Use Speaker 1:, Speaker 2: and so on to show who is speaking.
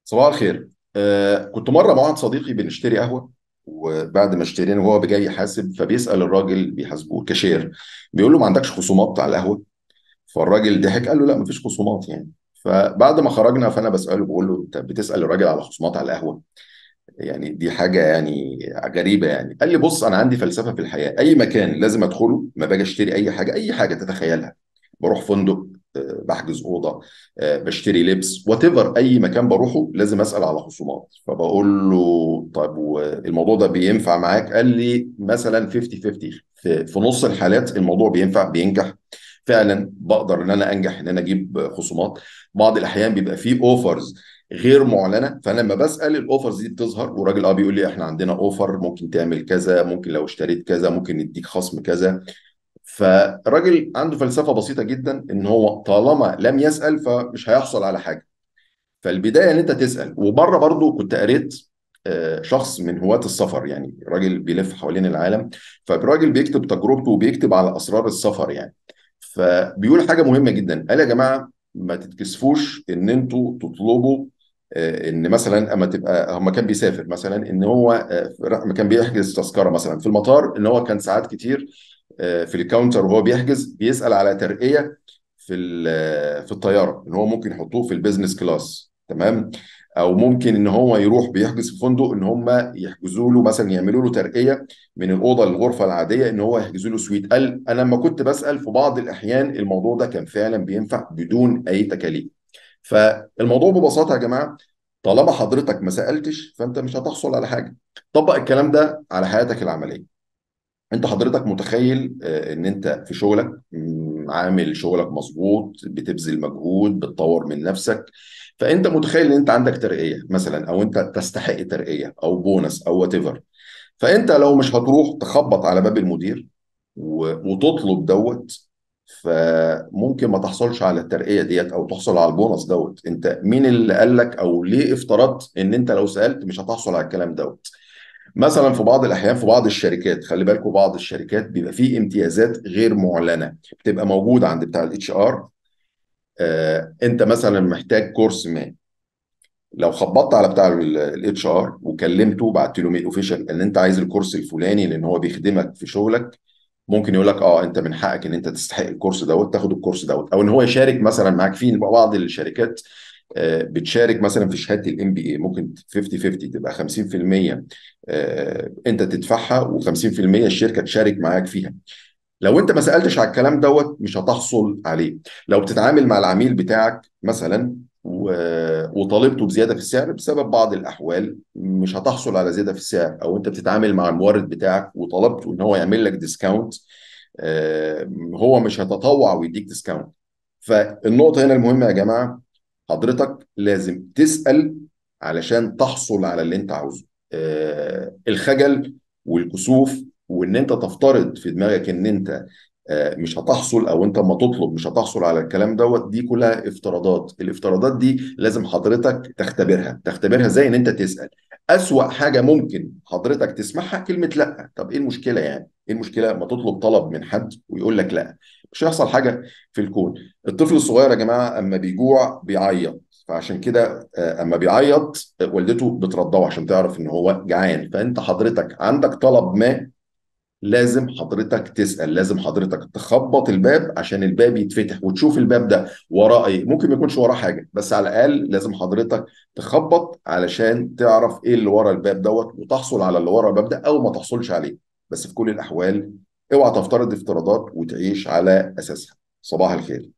Speaker 1: صباح الخير. كنت مرة مع واحد صديقي بنشتري قهوة، وبعد ما اشترينا وهو جاي يحاسب فبيسأل الراجل بيحاسبه الكاشير، بيقول له ما عندكش خصومات على القهوة؟ فالراجل ضحك قال له لا، مفيش خصومات يعني. فبعد ما خرجنا فأنا بسأله بقول له انت بتسأل الراجل على خصومات على القهوة؟ يعني دي حاجة يعني غريبة يعني. قال لي بص، أنا عندي فلسفة في الحياة، أي مكان لازم أدخله ما باجي أشتري أي حاجة، أي حاجة تتخيلها، بروح فندق، بحجز أوضة، بشتري لبس، whatever، أي مكان بروحه لازم أسأل على خصومات. فبقول له طيب والموضوع ده بينفع معاك؟ قال لي مثلا 50-50، في نص الحالات الموضوع بينفع، بينجح فعلا، بقدر ان انا انجح ان انا اجيب خصومات. بعض الاحيان بيبقى فيه offers غير معلنة، فانا لما بسال ال offers دي بتظهر، والراجل بيقول لي احنا عندنا offer، ممكن تعمل كذا، ممكن لو اشتريت كذا ممكن نديك خصم كذا. فالراجل عنده فلسفة بسيطة جدا، ان هو طالما لم يسال فمش هيحصل على حاجة. فالبدايه ان انت تسال. وبره برضو كنت قريت شخص من هواة السفر، يعني راجل بيلف حوالين العالم، فالراجل بيكتب تجربته وبيكتب على اسرار السفر يعني. فبيقول حاجة مهمة جدا، قال يا جماعة ما تتكسفوش ان انتوا تطلبوا، ان مثلا اما تبقى هما كان بيسافر مثلا، ان هو اما كان بيحجز تذكره مثلا في المطار، ان هو كان ساعات كتير في ال counter وهو بيحجز بيسال على ترقيه في الطيارة، ان هو ممكن يحطوه في ال business class، تمام، او ممكن ان هو يروح بيحجز في فندق ان هم يحجزوا له مثلا، يعملوا له ترقيه من الاوضة للغرفة العادية، ان هو يحجزوا له suite. قال انا لما كنت بسال في بعض الاحيان الموضوع ده كان فعلا بينفع بدون اي تكاليف. فالموضوع ببساطة يا جماعة، طالما حضرتك ما سالتش فانت مش هتحصل على حاجة. طبق الكلام ده على حياتك العملية. انت حضرتك متخيل ان انت في شغلك، عامل شغلك مظبوط، بتبذل مجهود، بتطور من نفسك، فانت متخيل ان انت عندك ترقية مثلا، او انت تستحق ترقية او بونص او whatever. فانت لو مش هتروح تخبط على باب المدير وتطلب دوت، فممكن ما تحصلش على الترقية ديت او تحصل على البونص دوت. انت مين اللي قال لك او ليه افترضت ان انت لو سألت مش هتحصل على الكلام دوت؟ مثلا في بعض الاحيان في بعض الشركات، خلي بالكم، بعض الشركات بيبقى فيه امتيازات غير معلنة بتبقى موجودة عند بتاع ال HR. انت مثلا محتاج كورس ما، لو خبطت على بتاع ال HR وكلمته وبعت له mail official ان انت عايز الكورس الفلاني لان هو بيخدمك في شغلك، ممكن يقول لك انت من حقك ان انت تستحق الكورس دوت، تاخد الكورس دوت، او ان هو يشارك مثلا معاك فيه. بعض الشركات بتشارك مثلا في شهادة ال MBA، ممكن 50-50، تبقى 50%، انت تدفعها و50% الشركة تشارك معاك فيها. لو انت ما سالتش على الكلام دوت مش هتحصل عليه. لو بتتعامل مع العميل بتاعك مثلا وطالبته بزيادة في السعر بسبب بعض الاحوال، مش هتحصل على زيادة في السعر. او انت بتتعامل مع المورد بتاعك وطلبته ان هو يعمل لك discount، هو مش هيتطوع ويديك discount. فالنقطه هنا المهمة يا جماعة، حضرتك لازم تسأل علشان تحصل على اللي انت عاوزه. الخجل والكسوف وان انت تفترض في دماغك ان انت مش هتحصل، او انت ما تطلب مش هتحصل على الكلام دوت، دي كلها افتراضات. الافتراضات دي لازم حضرتك تختبرها. تختبرها زي ان انت تسأل. أسوأ حاجة ممكن حضرتك تسمعها كلمة لا. طب ايه المشكلة يعني؟ ايه المشكلة ما تطلب طلب من حد ويقول لك لا؟ مش هيحصل حاجة في الكون. الطفل الصغير يا جماعة اما بيجوع بيعيط، فعشان كده اما بيعيط والدته بترضعه عشان تعرف ان هو جعان. فانت حضرتك عندك طلب ما، لازم حضرتك تسأل، لازم حضرتك تخبط الباب عشان الباب يتفتح وتشوف الباب ده وراه ايه. ممكن ما يكونش وراه حاجة، بس على الأقل لازم حضرتك تخبط علشان تعرف ايه اللي ورا الباب دوت، وتحصل على اللي ورا الباب ده او ما تحصلش عليه. بس في كل الأحوال اوعى تفترض افتراضات وتعيش على أساسها. صباح الخير.